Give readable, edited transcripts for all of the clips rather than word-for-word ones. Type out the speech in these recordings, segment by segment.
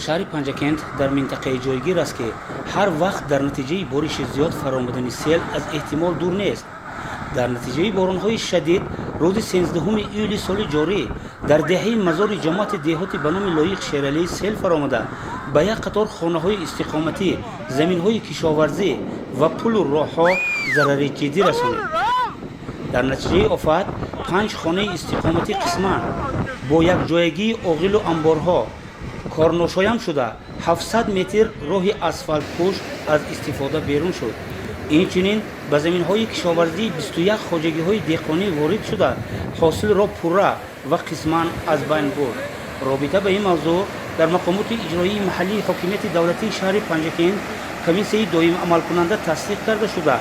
Шаҳри Панҷакент дар минтақаи ҷойгир аст, ки ҳар вақт дар натиҷаи бориши зиёд фаромадани сел аз эҳтимол дур нест. Дар натиҷаи боронҳои шадид рӯзи 13 июли соли ҷорӣ дар деҳаи Мазори ҷамоати деҳоти ба номи Лоиқ Шералӣ сел фаромада, ба як қатор хонаҳои истиқоматӣ, заминҳои кишоварзӣ ва пулу роҳҳо зарари ҷиддӣ расонид. Дар натиҷаи офат панҷ хонаи истиқоматӣ қисман бо якҷоягии оғилу амборҳо корношоям шуда, 700 метр роҳи асфалтпӯш аз истифода берун шуд. Инчунин ба заминҳои кишоварзии 21 хоҷагиҳои деҳқонӣ ворид шуда, ҳосилро пурра ва қисман аз байн бурд. Робита ба ин мавзӯъ дар мақомоти иҷроии маҳаллии ҳокимияти давлатии шаҳри Панҷакент комиссияи доимамалкунанда тасдиқ карда шуда,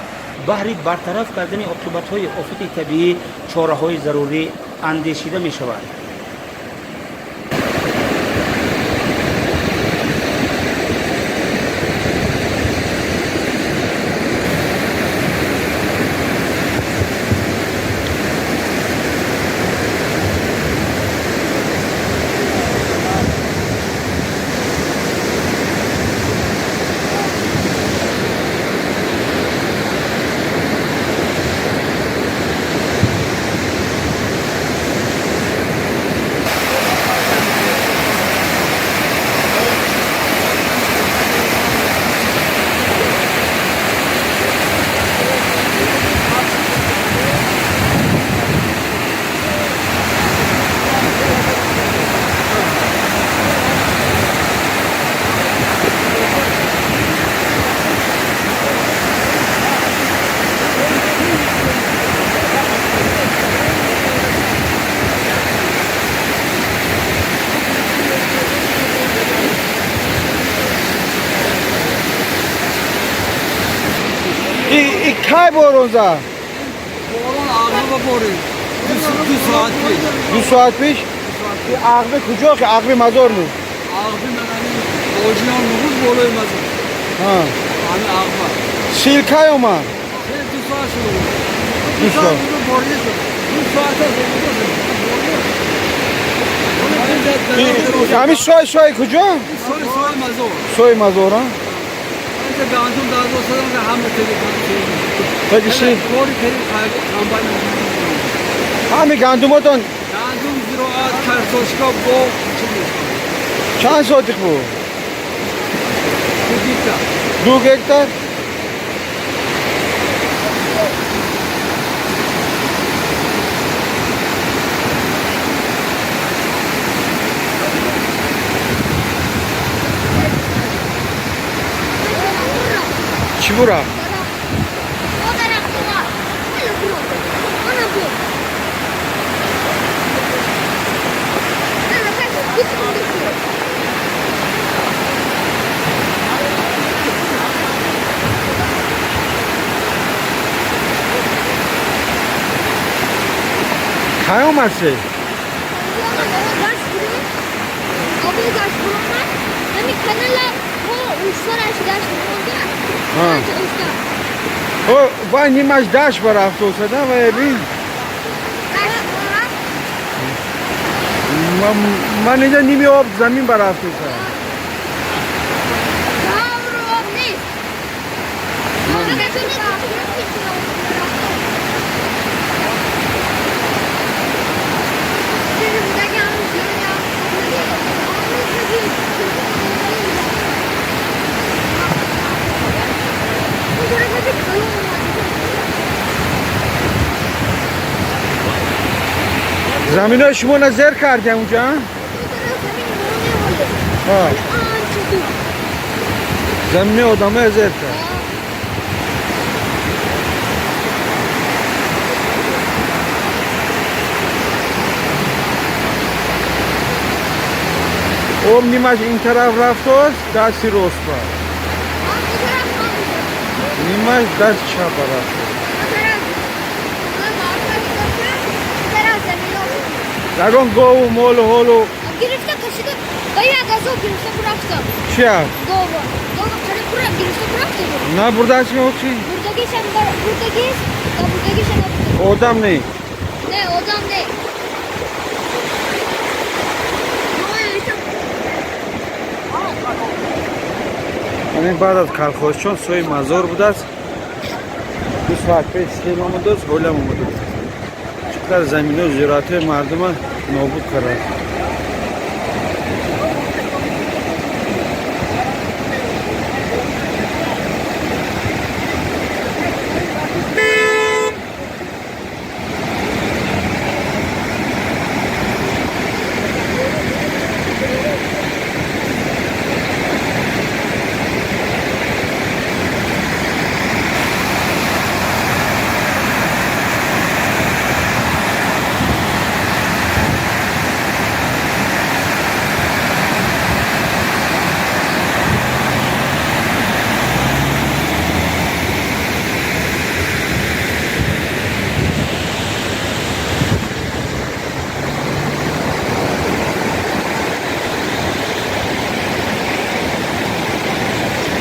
баҳри бартараф кардани оқибатҳои офати табиӣ чораҳои зарурӣ андешида мешавад. Кай борон зад? Борон ағба борид. 2 соат пеш. 2 соат пеш? Ағбе куҷо? Ки ағби Мазор буд? Ағби манани боҷиён буд, болои Мазор. Ҳами ағба. Сел кай омад? Сел 2 соат шуд. 2 соат. Борида шуд. 2 соат аст. Ҳами сой, сой куҷо? Сой, сой Мазор. Сой Мазор, а? Инҷа гандум дардо садам, ҳама телефон. Таги сел. Кори комбайн. Ҳами гандумотон? Гандум, зироат, картошка, боғ. Чанд сотих буд? 2 гектар. 2 гектар? Чӣ бурафт? Кай омад сел? Оби гашт буромад, ҳами канала то устараш гашт буромада. Вай нимаш дашт барафтосада, вай бин. Ман инҷа ними об замин барафтоса. Об нест. Заминои шумо на зер кардем унҷа? Замини одамоя зер кард. Об нимаш ин тараф рафтост, дасти рост ба. Нимаш дасти чапа рафтост. Ягон гову молу ҳолу? Гирифта кашида, ба як азоб гирифта бурафта. Чия? Гова. Гова қариб пурра гирифта бурафта. На бурдааст ки? Бурдагишам, бурдагиш, да бурдагишам. Одам не? Не, одам не. Ҳамин баъд аз калхозчон сӯи мазор будааст. 2 соат пеш сел омадааст, ҳолам омадааст. Чӣ қадар замино, зироатҳои мардума нобуд кардааст.